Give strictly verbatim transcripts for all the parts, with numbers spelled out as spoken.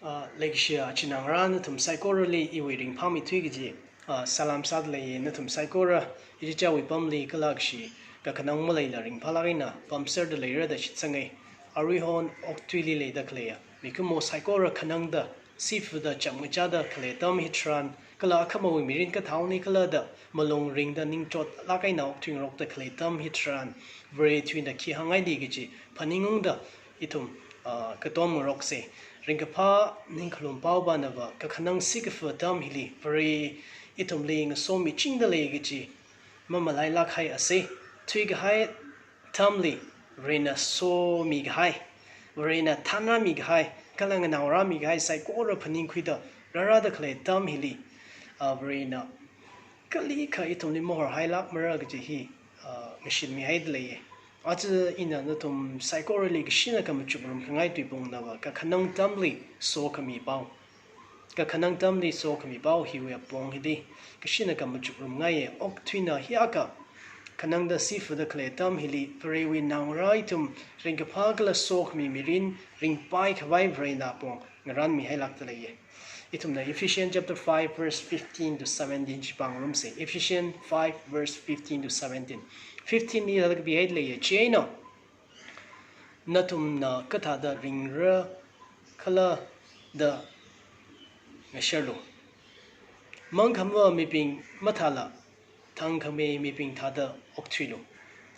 Ah, leikashiya achinā ngarā nathum saikorali iwui ringphāmeithui kaji, ah, salam sādalei. Nathum saikora ichichāwui pamli kala kashi kakhanang maleila ringphālāk eina pamserda leira da shitsanga. Aruihon okathuili leida khaleiya mikumo saikora khanangda, sifuda, chapngachāda khalei atam hitharan, kala akhamawui mirin kathāhaoni khala da malung ringda ningchotlāk eina okthuingarokda khalei atam hitharan, Vare thuina khi hāngngaili kaji phaningungda ithum, ah, katom ngaroksa. Ringkaphā Ningkhalum Paopanava kakhanang sikafu atam hili Vare ithumli ngasomichingda lei kaji mamalailāk haisa. Thuikahai atamli Varena somikahai, Varena thānrāmikahai, kala nganaorāmikahai saikora phaningkhuida rārāda khalei atam hili, ah, Varena kalikha ithumli mahorhailākmara kaji hi, ah, ngashitmihaidalei. Aja ina nathum saikorali kashina khamachuk ngarumkhangai tuipongna va kakhanang atamli sokhami pao. Kakhanang atamli sokhami pao hiwui apong hili kashina khamachuk ngarumngaiya. Okathuina hiyākha khanangda sifuda khalei atam hili Varewui naongarā ithum ringkaphā kala sokhami mirin ringpaikhavai Varena apong ngarānmihailākdaleiya. Ithumna Ephesians chapter five verse fifteen to seventeen chi pāngarumsa. Ephesians five verse fifteen to seventeen. Fifteen li hithāda kapihaidalei, chieina nathumna kathāda ringra khala da ngasharlu. Mangkhamava mibing mathāla, thangkhamei mibing thāda okthuilu.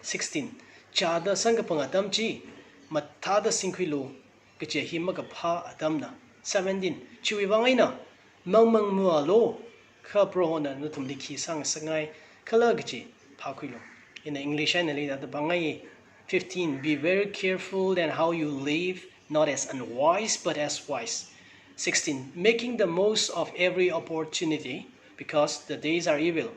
Sixteen. Chāda samkaphang atam chi mathāda singkhuilu, kaje hi makaphā atamna. Seventeen. Chiwui vang eina mangmang mualu, kha Prohona nathumli khi sāngasakngai khala kaji phākhuilu. Ina English einali hithāda pāngai. Fifteen. Be very careful then how you live, not as unwise, but as wise. Sixteen. Making the most of every opportunity, because the days are evil.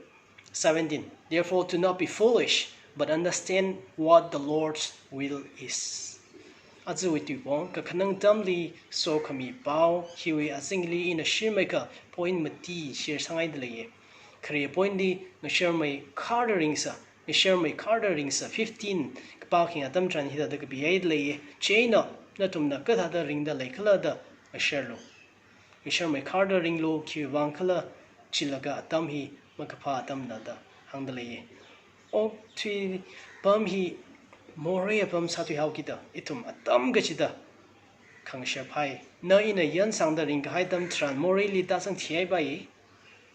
Seventeen. Therefore, do not be foolish, but understand what the Lord's will is. Ajawui tuipong, kakhanang atamli sokhami pao hiwui azingli ina shirmeikha point mati share sāngaidalei. Khare point li ngasharmeikharda ringsa, ngasharmeikharda ringsa. Fifteen kapā kharing atam tharan hithāda kapihaidalei, chieina nathumna kathāda ringda lei khala da ngasharlu. Ngasharmeikharda ringlu, khiwui vang khala jilaga atam hi makaphā atamna da hāngdalei. Okathui pam hi morei apam sāthuihaokida ithum atam kachida khangasharpai. Na ina yansangda ringkahai atam tharan moreili tāzang thihaipai,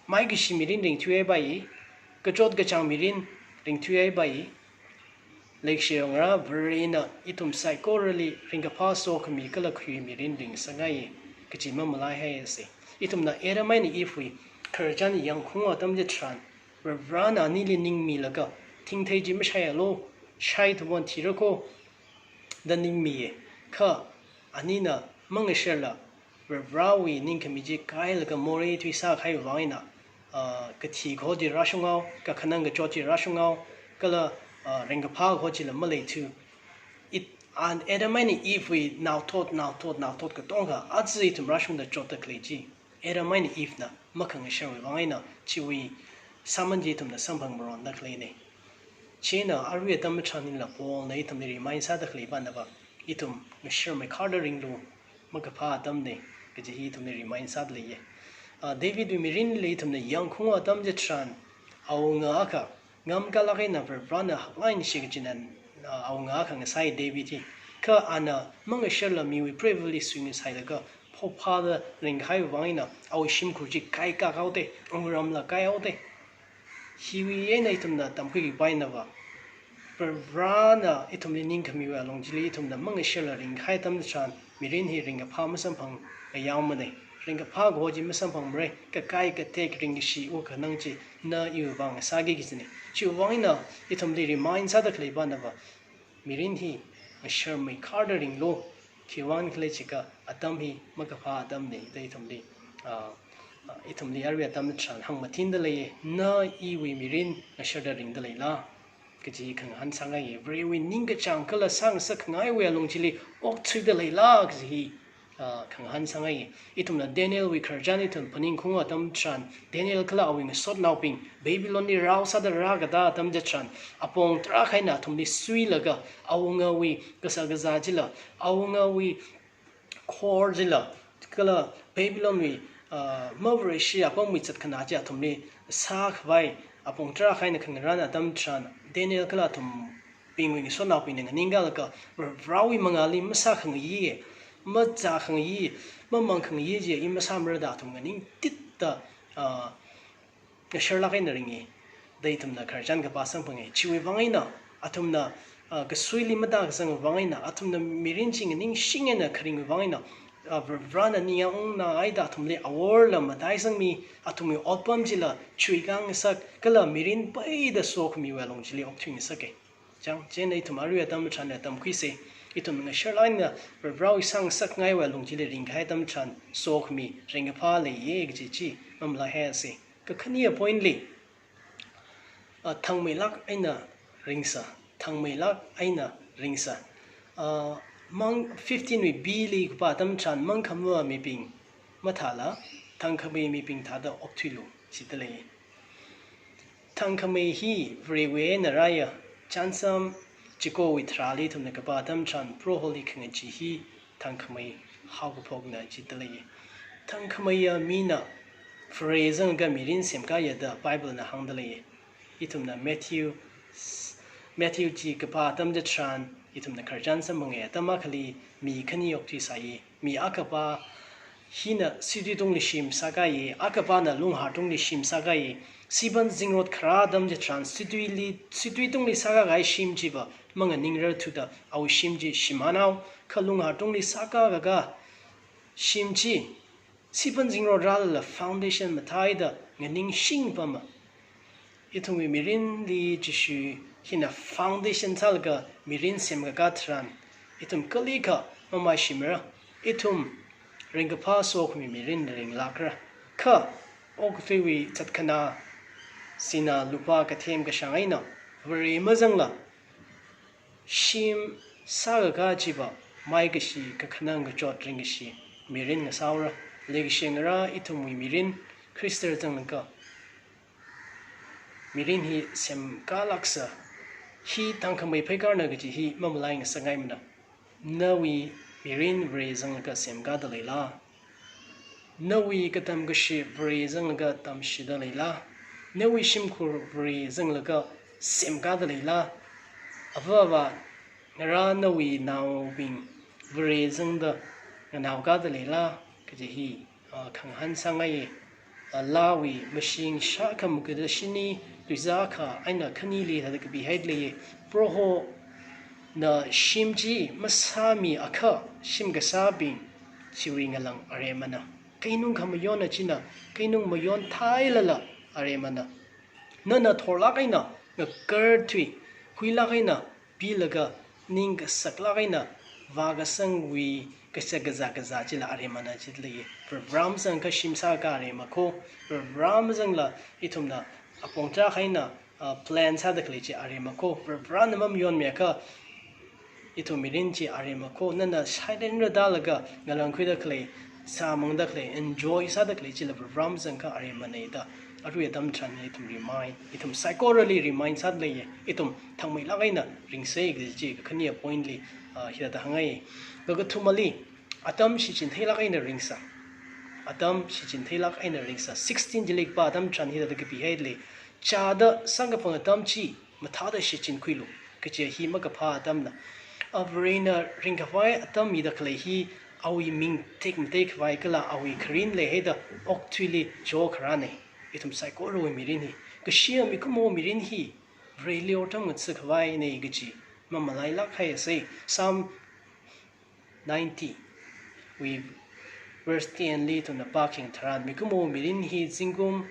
maikashi mirin ringthuihaipai, kachot kachāng mirin ringthuihaipai. Leikashiya ngarā, Varena ithum saikorali ringkaphā sokhami kala khuiwui mirin ringngasakngai kaji mamalaihaisa. Ithumna Adam eina Eve wui khararchan yangkhaung atam chitharan, Varivarana anili ningmilaga, thingthei chi mashaialu, shaithuwon thirako da ningmiya. Kha anina mangasharla, Varivarawui ningkhami chi kailaga morei thui sākahaiwui vang eina, ah, kathi kaho chi rāshunghao, kakhanang kachot chi rāshunghao, kala, ah, ringkaphā kaho chila maleithu. It, an Adam eina Eve wui naothot, naothot, naothot katonga aja ithum rāshungda chotda khalei chi Adam eina Eve na makhangasharwui vang eina chiwui sāman chi ithumna samphang maronda khaleina. Chieina arui atam tharan eina Paulna ithumli remind sāda khalei panava, ithum ngasharmeikharda ringlu, makaphā atamna kaji hi ithumli remind sādaleiya. Ah, Davidwui mirinli ithumna yangkhaung atam chitharan, awunga akha ngamkalāk eina Varivarana haklāk eina shichin kajina, ah, awunga akha ngasai David hi. Kha ana mangasharla miwui preivali suingasailaga phopphāda ringkahaiwui vang eina awui shimkhur chi kaikakhaoda, awunga ramla kaihaoda. Hiwui eina ithumna tamkhuiki painava, Varivarana ithumli ningkhamiwui alung chili ithumna mangasharla ringkahai atam tharan, mirin hi ringkaphā masamphang ngayaomana. Ringkaphā kaho chi masamphangmara, kakai katek ringkashi ukhanang chi na iwui vang sāki kajina. Chiwui vang eina ithumli remind sāda khalei panava, mirin hi ngasharmeikharda ringlu, khiwui vang khala jiakha atam hi makaphā atamna da ithumli, ah, ah, ithumli arui atam tharan hāngmathindalei, na iwui mirin ngasharda ringdaleila kaji khangahān sāngaiya. Varewui ningkachāng kala sāngasakkangaiwui alung chili okthuidaleila kaji hi, ah, khangahān sāngaiya. Ithumna Danielwui khararchan ithum phaningkhaung atam tharan, Daniel kala awui ngasotnaobing Babylonli rao sāda rākatā atam chitharan, apong tarākha eina athumli suilaga, awungawui kasā kazā chila, awungawui khor chila, kala Babylonwui, ah, mavareshi apamwui zatkhanā chi athumli sākhavai apong tarākha eina khangarān atam tharan, Daniel kala athumbingwui ngasotnaobingna nganingkalaga, Varewui mangāli masākhangayi, mazākhangayi, mamangkhangayi chi i masāmara da athum nganingtitda, ah, ngasharlāk eina ringi da ithumna khararchan kapā samphanga. Chiwui vang eina athumna, ah, kasuili matākazang vang eina, athumna mirin chi nganingshing eina kharing vang eina, ah, Var-, Varena ningyāng unghaida athumli aworla mataisangmi, athumwui otpam chila chuikāngasak, kala mirin peida sokhamiwui alung chili okthuingasaka. Chang, chieina ithum arui atam tharan tamkhuisa, ithum ngasharlāk eina Varewui sāngasakngaiwui alung chili ringkahai atam tharan sokhami ringkaphā leiya kaji chi mamalaihaisa. Kakhane point li, ah, thangmeilāk eina ringsa, thangmeilāk eina ringsa. Ah, mang fifteen wui B li kapā atam tharan mangkhamava mibing mathāla, thangkhamei mibing thāda okthuilu, jidalei. Thangkhamei hi Varewui eina rāya, chānsam chikowui tharāli ithumna kapā atam tharan Proholi khangachee hi thangkhamei haokaphokna jidalei. Thangkhameiya mina Vare zanglaga mirin semkāya da Bible na hāngdalei. Ithumna Matthew, Matthew chi kapā atam tharan, ithumna khararchan samphanga, atam akhali mi khani okthuisai. Mi akhapa hina situi tungli shim sākāya, akhapana lunghar tungli shim sākāya. Sipan zingrot kharā atam tharan situili, situi tungli sākākahai shim chiva manganingrarthuda awui shim chi shimānhao, kha lunghar tungli sākākaka shim chi sipan zingrot rālala foundation mathāda nganingshing pama. Ithumwui mirinli Jishu hina foundation sālaga mirin semkakā tharan, ithum kalikha mamaishimara, ithum ringkaphā sokhami mirin ringlākra. Kha okathuiwui zatkhanā, sinā lupā kathem kashāng eina Vare mazangla shim sākakā chiva maikashi, kakhanang kachot ringkashi mirin ngasāhaora. Leikashingarā ithumwui mirin Khrista zanglaga mirin hi semkālāksa. Hi thangkhamei pheikarna kaji hi mamalaingasakngaimana. Nawui mirin Vare zanglaga semkāda leila? Nawui katam kashi Vare zanglaga tamshida leila? Nawui shimkhur Vare zanglaga semkāda leila? Ava avā, ngarā nawui naobing Vare zangda nganaokāda leila? Kaji hi, ah, khangahān sāngai. Ah, laawui mashing shākha magada shini, tuizā akha eina khanili thāda kapihaida lei. Prohona shim chi masāmiakha shim kasābing chiwui ngalang aremana. Keinung khamayonna china, keinung mayontheilala aremana. Nana thorlāk eina ngakarthui, huilāk eina pilaga, ning kasaklāk eina vākasangwui kashak kazā kazā chila aremana jidalei. Proholi mazangakha shim sākā arema kho, Proholi mazangla ithumna apong tarākha eina, ah, plan sāda khalei chi arema kho, Proholi na mamayonmiakha ithum mirin chi arema kho. Nana shailenra dalaga ngalāngkhuida khalei, sāmangda khalei, enjoy sāda khalei chila Proholi mazangakha aremana da arui atam tharan ithum remind, ithum saikorali remind sāda leiya. Ithum thangmeilāk eina ringsa kaji chi kakhane point li, ah, hithāda hāngai. Kakathumali, atam shichintheilāk eina ringsa. Atam shichintheilāk eina ringsa. Sixteen chili kapā atam tharan hithāda kapihaida lei. Chāda samkaphang atam chi mathāda shichinkhuilu, kaje hi makaphā atamna. A Varena ringkhavai atam mida khalei hi awui ming tekmateikhavai kala awui kharin leihaida okathuili chokharāna. Ithum saikorawui mirin hi, kashiya mikumo mirin hi Vareli otram ngatha̱khavaina kaji mamalailāk haisai. Psalm ninety wui verse ten li ithumna pākhayang tharan, mikumo mirin hi zingkum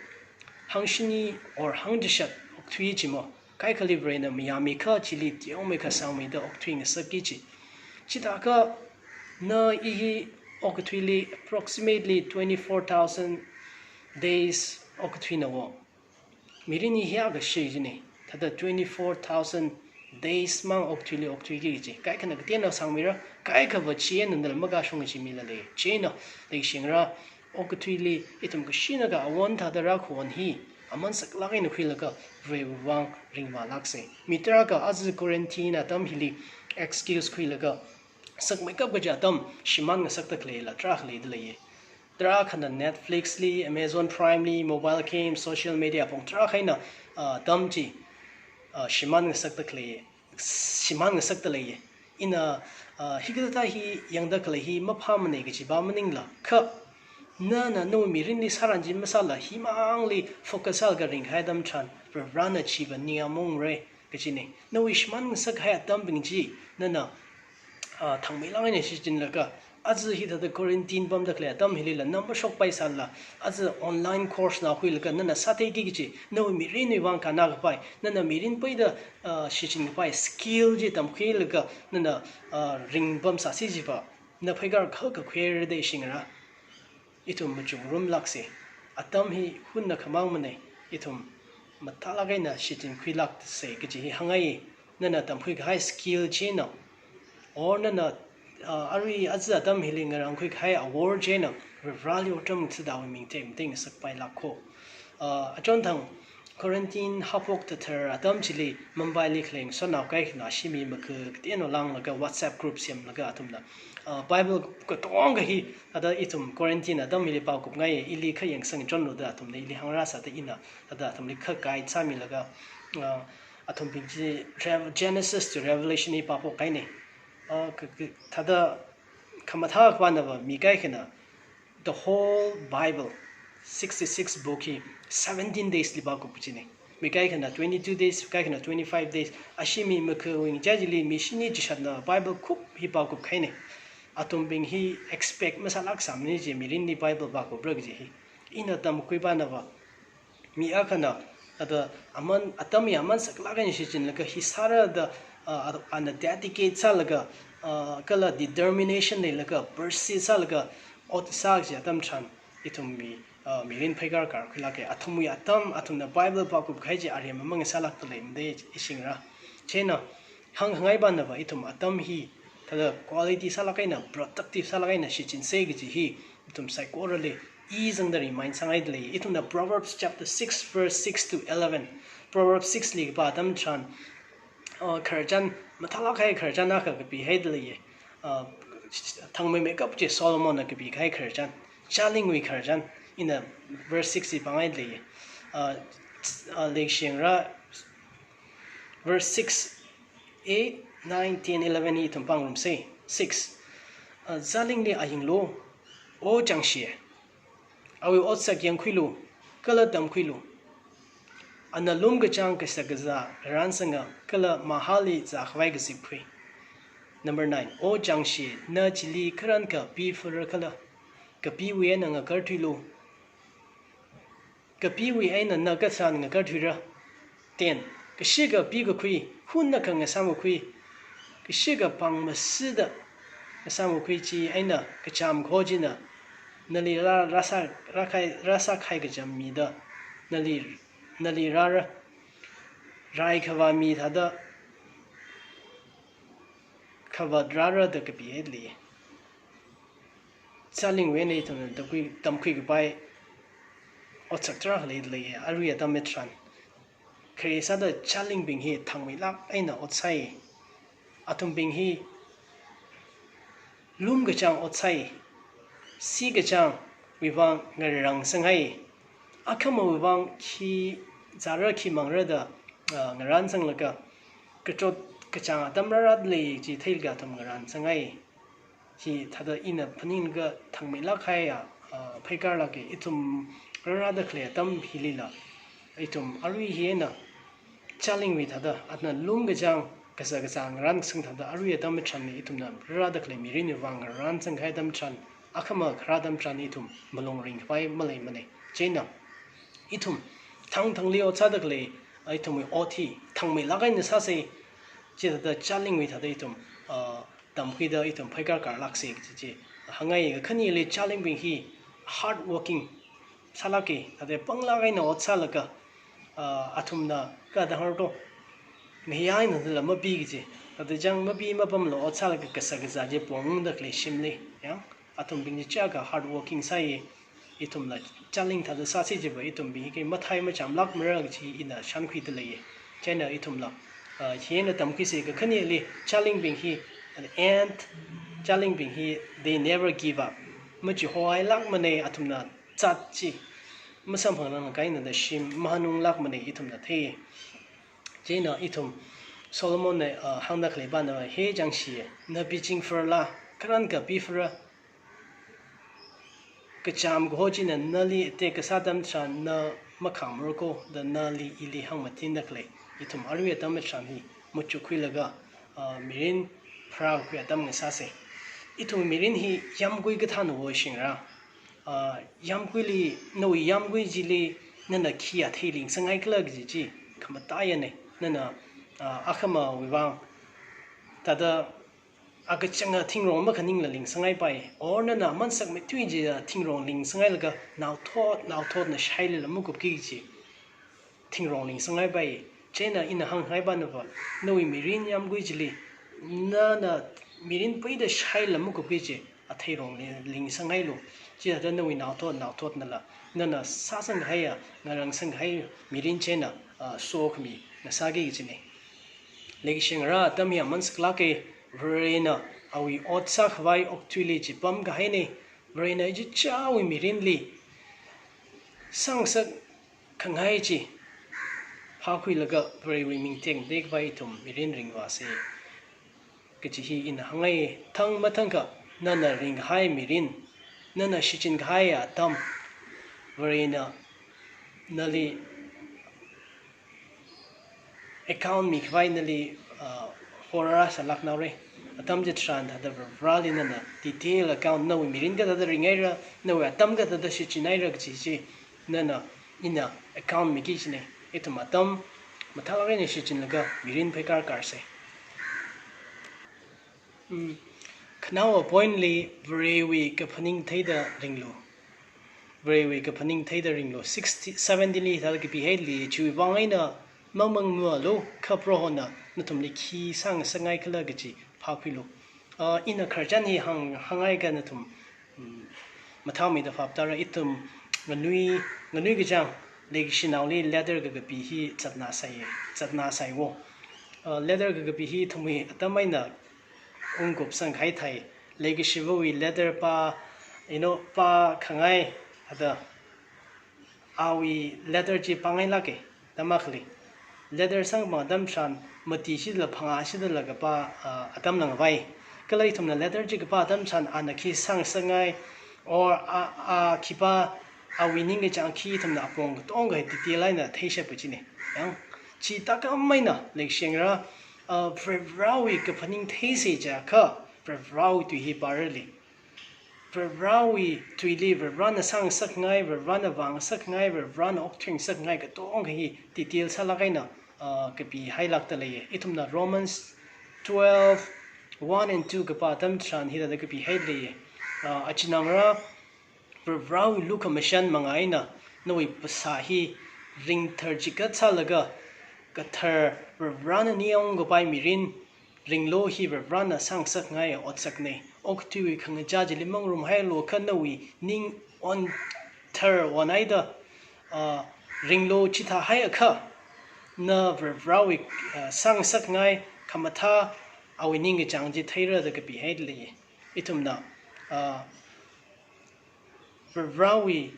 hangshini or hangchishat okthui jimo, kaikhali Varena mayāmikha chili teomeikha sangmeida okthuingasakki ji. Chithākha na i hi okathuili approximately twenty-four thousand days okathuina wo. Mirin hi hiyākha shei jina, thāda twenty-four thousand days mang okathuili okthuiki ji. Kaikhana kateonao sangmira, kaikhava chieina nala makashung kaji mila lei. Chieina, leishingra, okathuili ithum kashinakha awon thāda rākhaon hi aman saklāk eina khuilaga Varewui vang ringvālāksa. Mi tarākha aja quarantine atam hili excuse khuilaga sakmeikap kaja atam shimān ngasakta khaleila tarākha leida leiya. Tarākhana Netflix li, Amazon Prime li, mobile game, social media pong tarākha eina, ah, atam chi, ah, shimān ngasakta khalei, shimān ngasakta leiya. Ina, ah, hikathā hi yangda khalei hi maphāmana kajiva maningla. Kha, nana nawui mirinli sāran chi masāla, himangli focus sālaga ringkahai atam tharan, Varivarana chiva ningyāng maungra kajina. Nawui shimān ngasakhai atambing chi, nana, ah, thangmeilāk eina shichinlaga, aja hithāda quarantine pamda khalei atam hilila, na mashokpai sālala, aja online course na khuilaga, nana sātheiki kaji, nawui mirinwui vang kannā kapai, nana mirin peida, ah, shichin kapai skill chi tamkhuilaga, nana, ah, ringpamsāsi jiva, na phaikar kha kakhuira da ishi ngarā. Ithum machukngarumlāksa. Atam hi hunna khamangmana, ithum mathālāk eina shichinkhuilāksa kaji hi hāngngai. Nana tamkhui kahai skill china, or nana, ah, arui aja atam hili ngarānkhui kahai awor china, Varivarali otram sādawui ming tekmatei ngasakpailāk kho. Ah, achonthang quarantine haophok thāthar atam chili Mumbai li khalei ngasotnao kaikhana ashee mi makha kateonao langlaga WhatsApp group semlaga athumna, ah, Bible katonga hi, thāda ithum quarantine atam hili pākupngai, ili kha yangsang chonlu da athumna ili hāngrāsāda ina, thāda athumli kha guide sāmilaga, ah, athumbing chi Rev-, Genesis to Revelation hi pāphok kahaina. Ah, ka, ka, thāda khamathā khavānava mi kaikhana the whole Bible, sixty-six book hi seventeen days li pākup kajina. Mi kaikhana twenty-two days, kaikhana twenty-five days. Ashee mi makhawui ngachā chili mi shini chishatna Bible khup hi pākup kahaina. Athumbing hi expect masālāksāmana chi, mirinli Bible pākupra kaji hi. Ina tamkhuipainava, mi akhana, thāda aman, atam hi aman saklāk eina shichinlaga hi sāra da, ah, ana dedicate sālaga, ah, kala determination leilaga, persist sālaga, ot sā kaji atam tharan, ithumwui, ah, mirin phaikar karkhuilāka. Athumwui atam, athumna Bible pākup kahai chi aremma mang sālākta leimada ishi ngarā. China, hāngkhangai pānava ithum atam hi, thāda quality sālāk eina, productive sālāk eina shichinsa kaji hi, ithum saikorali, i zangda remind sāngaida lei. Ithumna Proverbs chapter six verse six to eleven. Proverbs six li kapā atam tharan, uh, khararchan, mathālāk kahai khararchan akha kapihaida leiya. Uh, thangmeimeikap chi Solomonna kapikahai khararchan. Chālingwui khararchan, ina verse six li pāngaida leiya. Uh, uh, leishingra, verse six, eight, nine, ten, eleven hi ithum pāngarumsa. Six. Uh, chālingli ayinglu, O chāngshi, awui otsak yangkhuilu, kala tamkhuilu. Ana lum kachāng kashak kazā ngarānsanga, kala mahāli zākhavai kazipkhui. Number nine. O chāngshi, na chili kharan kapi phara khala, kapiwui eina ngakarthuilu. Kapiwui eina na katharan ngakarthuira. Ten. Kashika pikakhui, hunna khangasāmkakhui, kashika pāngmasida ngasāmkakhui chi eina kachām kho china nali rā, rāsā, rākahai, rāsākahai kachām mida nali, nali rāra. Rai khavā mi thāda khavāt rāra da kapihaida lei. Chālingwui eina ithumna tamkhui, tamkhui kapai otsak tarākha leida lei, arui atam hitharan. Kharei sāda chālingbing hi thangmeilāk eina ot sāi. Athumbing hi lum kachāng ot sāi. Si kachāngwui vang ngarānsanghai. Akhamawui vang khi zāra khi mangra da, ah, ngarānsanglaga, kachot kachāng atam rārada lei chi theilaga athum ngarānsanghai. Hi thāda ina phaninglaga thangmeilāk kahai, ah, phaikarlāka. Ithum rārada khalei atam hilila, ithum arui hi eina chālingwui thāda, ana lum kachāng kazā kazā ngarānsang thāda, arui atam hitharan ithumna rārada khalei mirinwui vang ngarānsang kahai atam tharan, akhama kharā atam tharan ithum malung ringkapai maleimana. Chieina ithum thangthangli ot sāda khalei, ah, ithumwui ot hi thangmeilāk eina sāsa. Chithāda chālingwui thāda ithum, ah, tamkhuida ithum phaikar karlāksa kaji chi hāngngai. Kakhaneli chālingbing hi hard working sālāka, thāda panglāk eina ot sālaga, ah, athumna kathāda hāngto, ngayā eina thāla mapi kaji, thāda chang mapi mapamla ot sālaga kashak kazā chi pongda khalei shimli, ya, athumbing chi chiyākha hard working sāi. Ithumla chāling thāda sāsi chiva ithumbing hi kei mathei machamlākmara kaji ina shānkhuida leiya. Chieina ithumla, ah, hi eina tamkhuisa. Kakhaneli chālingbing hi, at the end, chālingbing hi, they never give up. machihohailākmana, athumna zat chi masamphanglāngkahaina da shim mahanunglākmana ithumna thei. Chieina ithum Solomonna, uh, hāngda khaleipana, "He chāngshi, na biching phara, kharan kapi phara, kachām kaho china nali attack kasā atam tharan na makhāmrako da nali ili hāngmatinda khalei." Ithum arui atam tharan hi machukkhuilaga, ah, mirin pharākhui atam ngasāsa. Ithum mirin hi yāmgui kathāna wo shingra. Ah, yāmguili, nawui yāmgui chili nana khi athei lingsanghaikhala kaji chi khamataiya nei. Nana, ah, akhamawui vang thāda akachanga thingrong makhaningla lingsangaipai, or nana aman sakmeithui jiya thingrong lingsanghailaga naothot, naothotna shailila makupki kaji thingrong lingsangaipai. Chieina ina hānghaipana va, nawui mirin yāmgui chili nana mirin peida shailila makupki kaji atheirong li-, lingsangailu. Chithāda nawui naothot, naothotnala nana sāsanghaiya, ngarāngsanghai mirin china, ah, sokhami ngasāki kajina. Leikashingarā atam hi aman saklāka, Varena awui ot sākhavai okathuili chipamkahaina. Varena ichichāwui mirinli sāngasakkhangai chi phākhuilaga Varewui ming tekmatekhavai ithum mirin ringvāsa kaji hi ina hāngngai. Thangmathangkha nana ringhai mirin, nana shichinkahai atam, Varena nali account mikhavai nali, ah, horara sālāknaora. Atam chitharan thāda Vareli nana detail account, nawui mirin kathāda ringhaira, nawui atam kathāda shichinhaira kaji chi nana ina account miki kajina. Ithum atam mathālāk eina shichinlaga mirin pheikar karsa. Mm, khanaowa point li Varewui kaphaning theida ringlu. Varewui kaphaning theida ringlu. Sixty, seventy li thāda kapihaili, chiwui vang eina mamangmālu, kha Prohona nathumli khi sāngasakngaikhala kaji phākhuilu. Ah, ina khararchan hi hāng, hānghaiakha nathum, mm, mathāmeida phap tāra. Ithum nganui, nganui kachāng leikashinaoli letter kakapi hi zatnāsai, zatnāsai wo. Ah, letter kakapi hi ithumwui atam eina ungkupsangkahai thāi. Leikashivawui letter pā, you know, pākhangai, ada awui letter chi pāngailāka, atam akhali. Letter samkaphang atam tharan mati shidala phangā shidala kapā, ah, atam langvai. Kala ithumna letter chi kapā atam tharan ana khi sāngasakngai, or a, a khipā, awui ningkachāng khi ithumna apong katonga detail eina theishap kajina. Yang, chithākhamei eina leikashingarā, ah, Varewui kaphaning theisa jiakha, Varewui tui hi pārali. Varewui tuili, Varena sāngasakngai, Varena vāngasakngai, Varena okthuingasakngai katonga hi detail sālāk eina, ah, kapihailākda leiya. Ithumna Romans twelve, one and two kapā atam tharan hithāda kapihaida leiya. Ah, achinā ngarā, Varewui lukhamashan manga eina nawui phasā hi ringthar chigat sālaga, kathar Varena ningyāng kapai mirin ringlu. Hi Varena sāngasakngai otsakna. Okathuiwui khangachā chili mangarumhailu, kha nawui ning onthar onhaida, ah, ringlu. Chithāhaiakha na Varewui, ah, sāngasakngai khamathā awui ningkachāng chi theira da kapihaida lei. Ithumna, ah, Varewui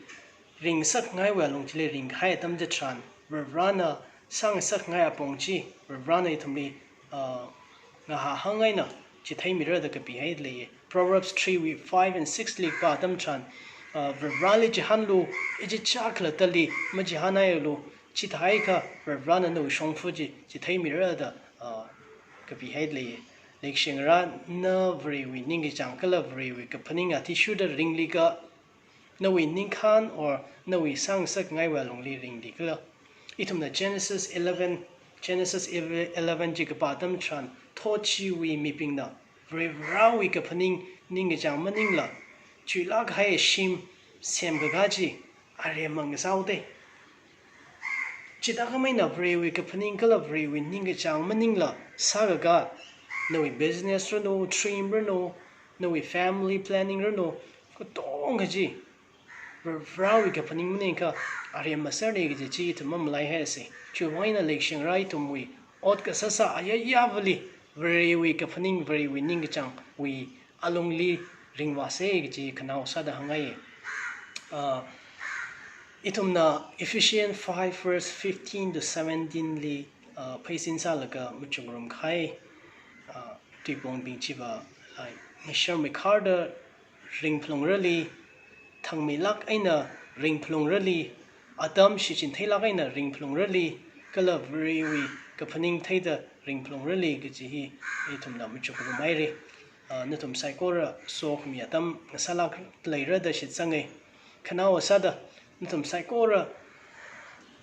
ringasakngaiwui alung chili ringhai atam chitharan, Varena sāngasakngai apong chi, Varena ithumli, ah, ngahānghāng eina chitheimira da kapihaida lei. Proverbs three wui five and six li kapā atam tharan, ah, Vareli chihānlu, ichichā khalattali machihānhaialu, chithāhaiakha Varena nawui shongfa chi chitheimira da, ah, kapihaida lei. Leikashingarā, na Varewui ningkachāng kala Varewui kaphaning athishurda ringli ka, nawui ningkhān or nawui sāngasakngaiwui alungli ringli kala. Ithumna Genesis eleven, Genesis eleven chi kapā atam tharan, thotchiwui mibingna Varewui kaphaning ningkachāng maningla, chuilāk kahai shim semkakā chi aremma ngasāhaoda. Chithākhamei eina Varewui kaphaning kala Varewui ningkachāng maningla sākakā, nawui business ranu, dream ranu, nawui family planning ranu, katonga chi Varewui kaphaning maningakha aremma sārna kaji chi ithum mamalaihaiasa. Chiwui vang eina leikashingarā, ithumwui ot kasāsā ayayāvali Varewui kaphaning, Varewui ningkachāngwui alungli ringvāsa kaji khanao sāda hāngngai. Uh, ithumna Ephesians five verse fifteen to seventeen li, uh, pheisin sālaga machukngarum kahai, uh, tuipong bing chiva, like, ngasharmikharda ringphalungrali, thangmeilāk eina ringphalungrali, atam shichintheilāk eina ringphalungrali, kala Varewui kaphaning theida ringphalungrali kaji hi ithumna machukngarum haira. Ah, nathum saikora sokhami atam ngasālāk leira da shitsanga. Khanao sāda nathum saikora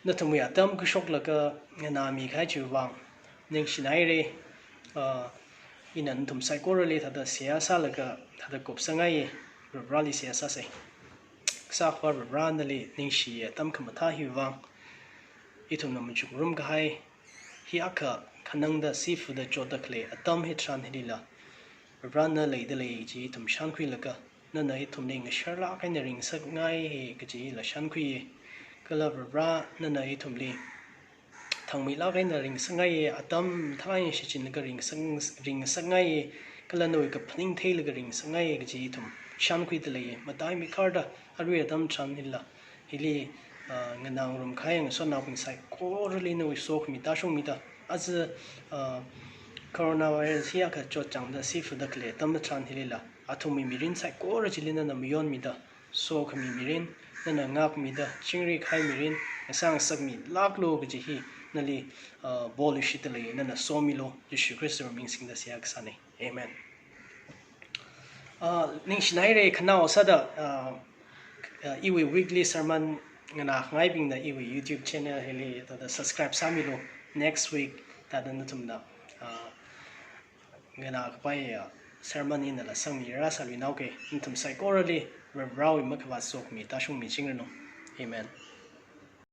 nathumwui atam khuishoklaga nganāmi kahai chiwui vang ningshinaira. Ah, ina nathum saikorali thāda seihā sālaga thāda kupsangai, Varivarali seihā sāsa. Kasā Akhava Varivara, nali ningshi atam khamathā hiwui vang, ithumna machukngarum kahai, hiyākha khanangda sifuda chotda khalei atam hitharan hilila, Varivara na leida lei chi ithum shānkhuilaga, nana ithumli ngasharlāk eina ringsakngai kaji hila shānkhuiya. Kala Varivara nana ithumli thangmeilāk eina ringsakngai, atam thālāk eina shichinlaga ringsak, ringsakngai, kala nawui kaphaning theilaga ringsakngai kaji ithum shānkhuida lei. Mataimikharda arui atam tharan hila, hili, ah, nganāngarum kahai ngasotnaobing saikorali nawui sokhami tāshungmida, aja, ah, coronavirus hiyākha chotchāngda sifuda khalei atam tharan hilila, athumwui mirin saikora chili nana mayonmida, sokhami mirin nana ngākmida, chingri kahai mirin ngasā ngasakmilāklu kaji hi nali, ah, bol ishida lei, nana somilu, Jishu Khristawui ming singda seihā kasāna. Amen. Ah, ningshinaira khanao sāda, ah, ah, iwui weekly sermon nganākhangaibingna iwui YouTube channel hili thāda subscribe sāmilu. Next week thāda nathumna, ah, nganākapai, ah, sermon inala sangmira sāluinaoka. Nathum saikorali Varivarawui makhavāt sokhami tāshungmichingranu. Amen.